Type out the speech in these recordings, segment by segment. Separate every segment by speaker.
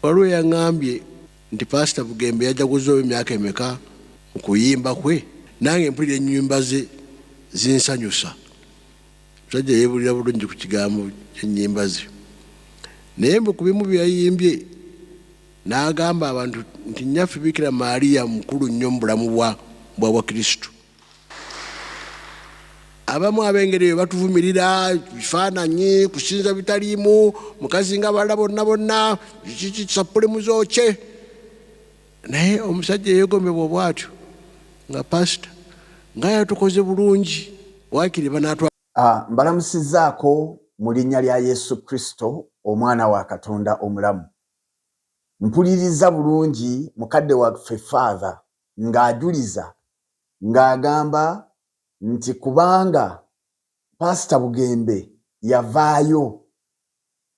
Speaker 1: Waliwo eyaŋŋambye nti Paasita Bugembe yajaguzza oba emyaka emeka mu kuyimba kwe, nange mpulira ennyimba ze zinsanyusa. Omusajja yeebulira bulungi ku kigambo ky'ennyimba ze. Naye mbu ku bimu bye yayimbye n'agamba abantu nti Nnyaffe Bikira Maria mukulu nnyo mu bulamu bwa bwa Bwakristu. Abamu ab'engeri eyo batuvumirira bifaananyi, kusinza bitaliimu, mukazi nga abalala bonna bonna, kiki sappule muzookye. Naye omusajja eyeegombebwa bw'atyo nga paasita nga yatukoze bulungi waakiri banaatwa.
Speaker 2: Ah, mbalamusizzaako mu linnya lya Yesu Kristo, Omwana wa Katonda omulamu. Mpuliriza bulungi mukadde waffe Father ng'ajuliza ng'agamba nti kubanga Paasita Bugembe yavaayo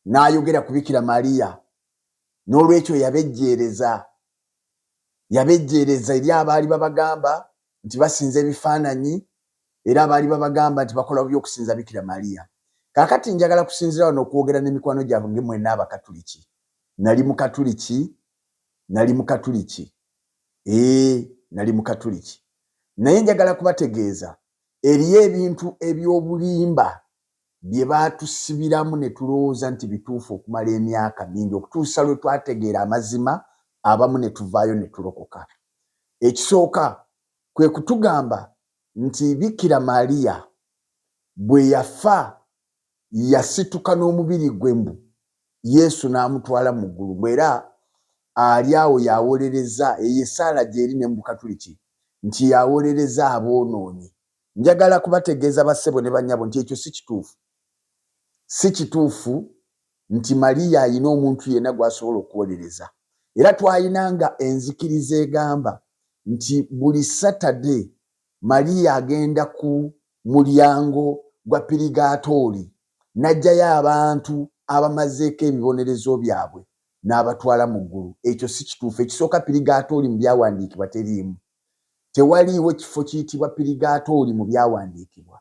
Speaker 2: n'ayogera ku Bikira Maria n'olwekyo yabejjeereza yabejjeereza eri abaali babagamba nti basinza ebifaananyi era abaali babagamba nti bakola bubi okusinza Bikira Maria. Kaakati njagala kusinziira wano okwogera ne mikwano gyange mwenna Abakatuliki. Nali Mukatuliki, nali Mukatuliki. Ee, nali Mukatuliki. Naye njagala kubategeeza eriyo ebintu eby'obulimba bye baatusibiramu ne tulowooza nti bituufu okumala emyaka mingi okutuusa lwe twategeera amazima abamu ne tuvaayo ne tulokoka. Ekisooka kwe kutugamba nti Bikira Maria bwe yafa yasituka n'omubiri gwe mbu Yesu n'amutwala mu ggulu mbu era ali awo y'awolereza, eyo essaala gy'eri ne mu Bukatuliki nti y'awolereza aboonoonyi. Njagala kubategeeza bassebo ne bannyabo nti ekyo si kituufu. Si kituufu nti Maria alina omuntu yenna gw'asobola okuwolereza. Era twalinanga enzikiriza egamba nti buli Saturday Maria agenda ku mulyango gwa pirigaatooli n'aggyayo abantu abamazeeko ebibonerezo byabwe n'abatwala mu ggulu. Ekyo si kituufu. Ekisooka pirigaatooli mu byawandiikibwa teriimu. Tewaliiwo kifo kiyitibwa pirigaatooli mu byawandiikibwa.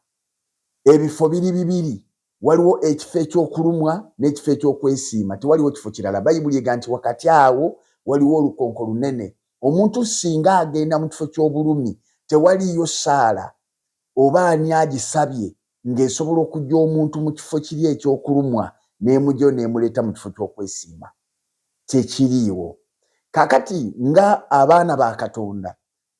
Speaker 2: Ebifo biri bibiri. Waliwo ekifo eky'okulumwa n'ekifo eky'okwesiima. Tewaliwo kifo kirala. Bayibuli egamba nti wakati awo waliwo olukonko lunene. Omuntu singa agenda mu kifo ky'obulumi, tewaliiyo ssaala oba ani agisabye ng'esobola okujja omuntu mu kifo kiri eky'okulumwa n'emugyayo n'emuleeta mu kifo ky'okwesiima. Tekiriiwo. Kaakati nga abaana ba Katonda,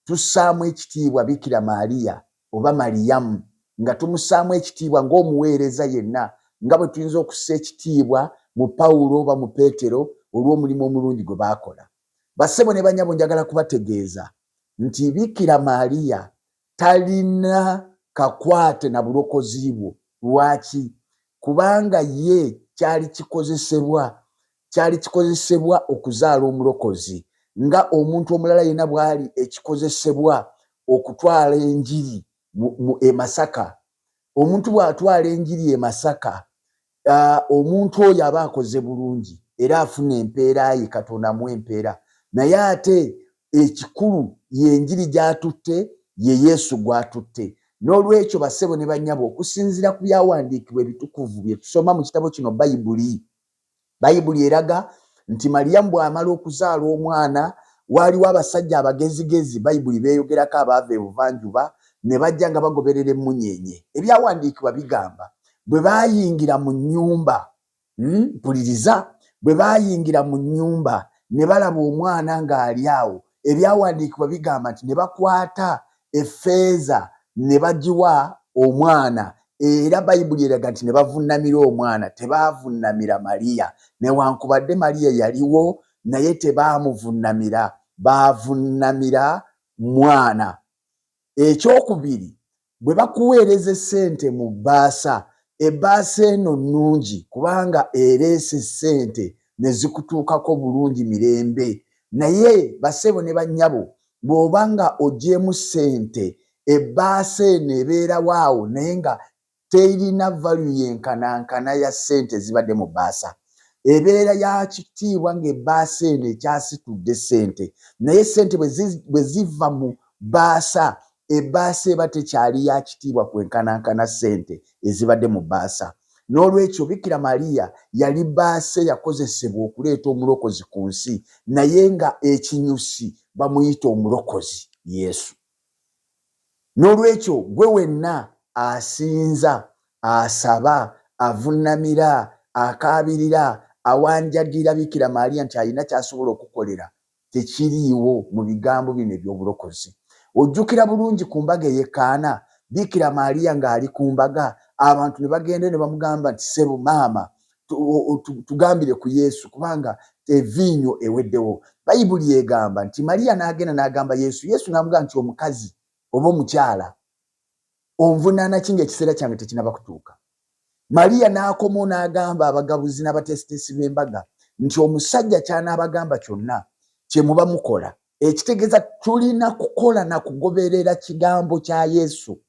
Speaker 2: tussaamu ekitiibwa Bikira Maria oba Maliyamu, nga tumussaamu ekitiibwa ng'omuweereza yenna, nga bwe tuyinza okussa ekitiibwa mu Pawulo oba mu Peetero olw'omulimu omulungi gwe baakola. Bassebo ne bannyabo njagala kubategeeza nti Bikira Maria talina kakwate na bulokozi bwo. Lwaki? Kubanga ye kyali kikozesebwa, kyali kikozesebwa okuzaala Omulokozi, nga omuntu omulala yenna bw'ali ekikozesebwa okutwala enjiri mu, mu, e Masaka. Omuntu bw'atwala enjiri e Masaka, uh, omuntu oyo aba akoze bulungi era afuna empeera ye, Katonda amuwa empeera. Naye ate ekikulu y'enjiri gy'atutte, ye Yesu gw'atutte. N'olwekyo bassebo ne bannyabo, okusinziira ku byawandiikibwa ebitukuvu bye tusoma mu kitabo kino Bayibuli, Bayibuli eraga nti Maliyamu bw'amala okuzaala omwana, waaliwo abasajja abagezigezi Bayibuli beeyogerako abaava ebuvanjuba ne bajja nga bagoberera emmunyeenye. Ebyawandiikibwa bigamba bwe baayingira mu nnyumba, mpuliriza, bwe baayingira mu nnyumba ne balaba omwana ng'ali awo, Ebyawandiikibwa bigamba nti ne bakwata effeeza ne bagiwa omwana, era Bayibuli eraga nti ne bavunnamira omwana, tebaavunnamira Mariya. Newankubadde Mariya yaliwo, naye tebaamuvunnamira, baavunnamira mwana. Ekyokubiri, bwe bakuweereza essente mu bbaasa, ebbaasa eno nnungi kubanga ereese ssente ne zikutuukako bulungi mirembe. Naye bassebo ne bannyabo bw'oba nga oggyeemu ssente, ebbaasa eno ebeerawo awo naye nga terina value yenkanankana ya ssente ezibadde mu bbaasa. Ebeera ya kitiibwa ng'ebbaasa eno ekyasitudde ssente, naye ssente bwe ziva mu bbaasa, ebbaasa eba tekyali ya kitiibwa kwenkanankana ssente ezibadde mu bbaasa. N'olwekyo Bikira Maria yali baase yakozesebwa okuleeta omulokozi ku nsi, naye nga ekinyusi bamuyita omulokozi Yesu. N'olwekyo gwe wenna asinza, asaba, avunnamira, akaabirira, awanjagira Bikira Maria nti alina ky'asobola okukolera, tekiriiwo mu bigambo bino eby'obulokozi. Ojjukira bulungi ku mbaga ey'e Kaana, Bikira Maria ng'ali ku mbaga, abantu ne bagenda ne bamugamba nti, Ssebo maama, tugambire ku Yesu kubanga eviinyo eweddewo. Bayibuli egamba nti Maria n'agenda n'agamba Yesu, Yesu n'amugamba nti, Omukazi oba omukyala, onvunaana ki ng'ekiseera kyange tekinnaba kutuuka? Maria n'akomawo n'agamba abagabuzi n'abateesiteesi b'embaga nti omusajja ky'anaabagamba kyonna kye muba mukola. Ekitegeeza tulina kukola na kugoberera kigambo kya Yesu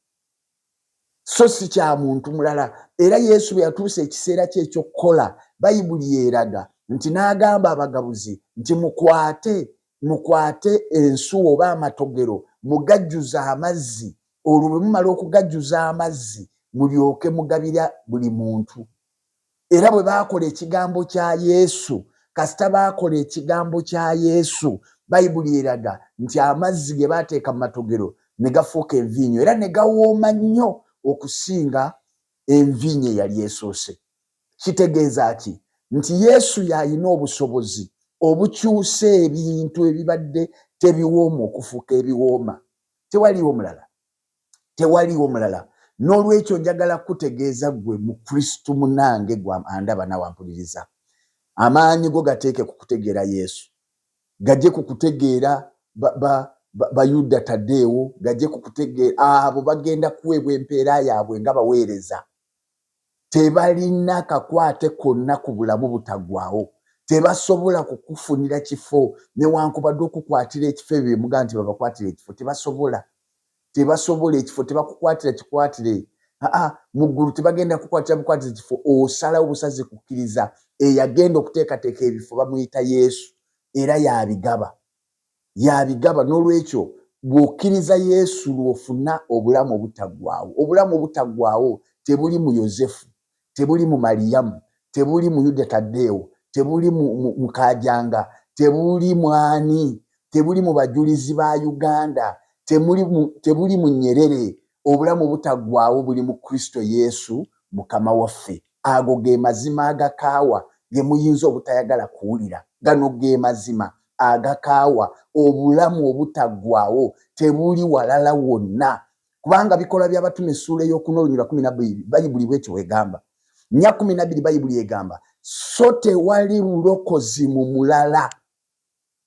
Speaker 2: so si kya muntu mulala. Era Yesu bwe yatuusa ekiseera kye eky'okukola, Bayibuli eraga nti n'agamba abagabuzi nti mukwate, mukwate ensuwa oba amatogero mugajjuze amazzi, olwo bwe mumala okugajjuza amazzi mulyoke mugabira buli muntu. Era bwe baakola ekigambo kya Yesu, kasita baakola ekigambo kya Yesu, Bayibuli eraga nti amazzi ge baateeka mu matogero ne gafuuka enviinyo era ne gawooma nnyo okusinga enviinyo eyali esoose. Kitegeeza ki? Nti Yesu y'alina obusobozi obukyusa ebintu ebibadde tebiwooma okufuuka ebiwooma. Tewaliiwo mulala. Tewaliiwo mulala. N'olwekyo njagala kukutegeeza ggwe Mukristu munnange, ggwe andaba naawe ampuliriza, amaanyi go gateeke ku kutegeera Yesu. Gajje ku kutegeera ba, ba, ba, Bayuda Tadeewo, gajje ku kutegeera abo bagenda kuweebwa empeera yaabwe nga baweereza. Tebalina kakwate konna ku bulamu butaggwaawo. Tebasobola kukufunira kifo newankubadde okukwatira ekifo ebyo bye mugamba nti babakwatira ekifo. Tebasobola. Tebasobola ekifo tebakukwatira kikwatire. Aa, mu ggulu tebagenda kukwatira bukwatizi kifo. Osalawo busazi kukkiriza eyagenda okuteekateeka ebifo bamuyita Yesu era y'abigaba. Y'abigaba. N'olwekyo, bw'okkiriza Yesu lw'ofuna obulamu obutaggwaawo. Obulamu obutaggwaawo tebuli mu Yozefu, tebuli mu Maliyamu, tebuli mu Yuda Tadeewo, tebuli mu, mu, mu Kajanga, tebuli mu ani, tebuli mu bajulizi ba Uganda, temuli mu, tebuli mu Nyerere. Obulamu obutaggwaawo buli mu Kristo Yesu Mukama waffe. Ago ge mazima agakaawa ge muyinza obutayagala kuwulira. Gano ge mazima agakaawa. Obulamu obutaggwaawo tebuli walala wonna. Kubanga Bikolwa by'Abatume essuula ey'okuna oluny lwa 12 Bayibuli bw'etyo bw'egamba. 4:12 Bayibuli egamba, So tewali bulokozi mu mulala.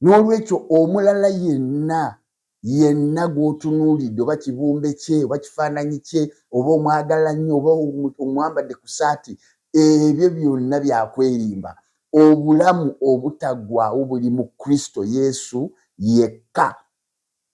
Speaker 2: N'olwekyo omulala yenna yenna gw'otunuulidde oba kibumbe kye oba kifaananyi kye oba omwagala nnyo oba omwambadde ku saati, ebyo byonna bya kwerimba. Obulamu obutaggwaawo buli mu Kristo Yesu yekka.